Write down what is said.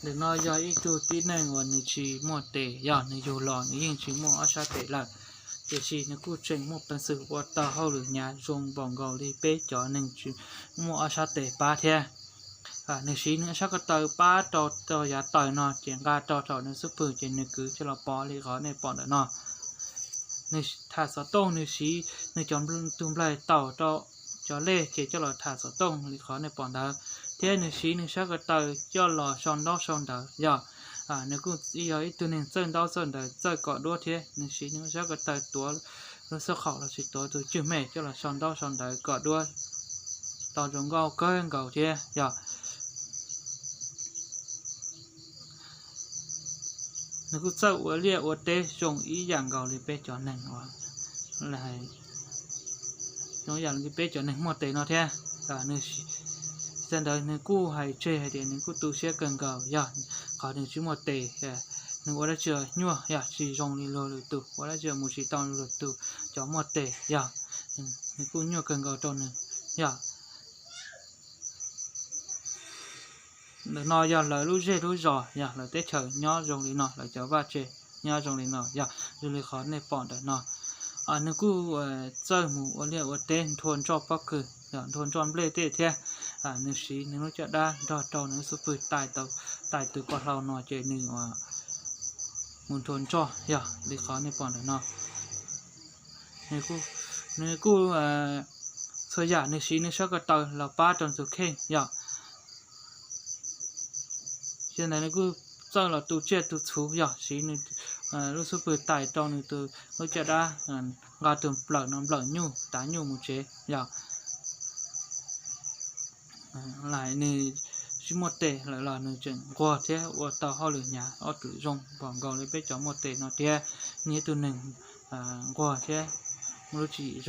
Ntawm no yog ib tug tib neeg uas nws tsis muaj tes, yog nws yug los nws yeej tsis muaj ob sab tes lawm, tiam sis nws kuj tseem muaj peev xwm ua tau hauj lwm hnyav zoo npaum nkaus li peb cov neeg tsis muaj ob sab tes pab thiab. Nws siv nws ob sab ko taw pab rau, rau yav taws no ces nqa rau saum nws xub pwg ces nws kwv coj los pov li qhov nej pom ntawm no. Nws tham xov tooj, nws siv nws cov, tus nplaig taum rau cov lej ces coj los tham xov tooj li qhov nej pom ntawd, thiab nws siv nws sab ko taw coj los sau ntaub sau ntawv yog. Nws kuj yog ib tug neeg txawj ntaub txawj ntawv txawj kom duab thiab, nws siv nws sab ko taw tuav lub xub qhaum los sis tuav tus cwj mej coj los sau ntaub sau ntawv kom duab tau zoo nkauj kawg nkaus thiab yog. Nws kuj txawj ua liaj ua teb zoo ib yam nkaus li peb cov neeg uas, zoo ib yam li peb cov neeg muaj tes no thiab. Txawm ntawd nws kuj hais tseg hais tias nws kuj tu siab kawg nkaus yog qhov nws tsis muaj tes. Nws ua dab tsi nyuaj yog tsis zoo li luag lwm tus, ua dab tsi mus tsis tau luag tus cov muaj tes yog. Nws kuj nyuaj kawg nkaus rau nws yog. Ntawm no yog lawv lub zej lub zos, yog lawv teb chaws nyob zoo li no, lawv cov vaj tse nyob zoo li no yog zoo li qhov nej pom ntawm no. Nws kuj txawj mus ua liaj ua teb nthua ntsoj pob kws, nthua ntsoj nplej tej thiab. Nws siv nws lub caj dab nrog rau nws lub xub pwg tais tau, tais tus poj hlau no ces nws mus nthua ntsoj yog li qhov nej pom ntawm no. Nws kuj txhua yam nws siv nws sab ko taw los pab rau tus kheej yog. Ces ntawd nws kuj txawj los tu tsiaj tu txhu yog, siv nws lub xub pwg tais rau nws tus lub caj dab, nqa tus nplawm no nplawm nyuj tav nyuj mus tsev yog. Nws tsis muaj tes lawm los nws tseem nquag thiab ua tau hauj lwm hnyav ob tug zoo npaum nkaus li peb cov muaj tes no thiab. Nws ib tug neeg nquag thiab muaj lub tswv yim zoo.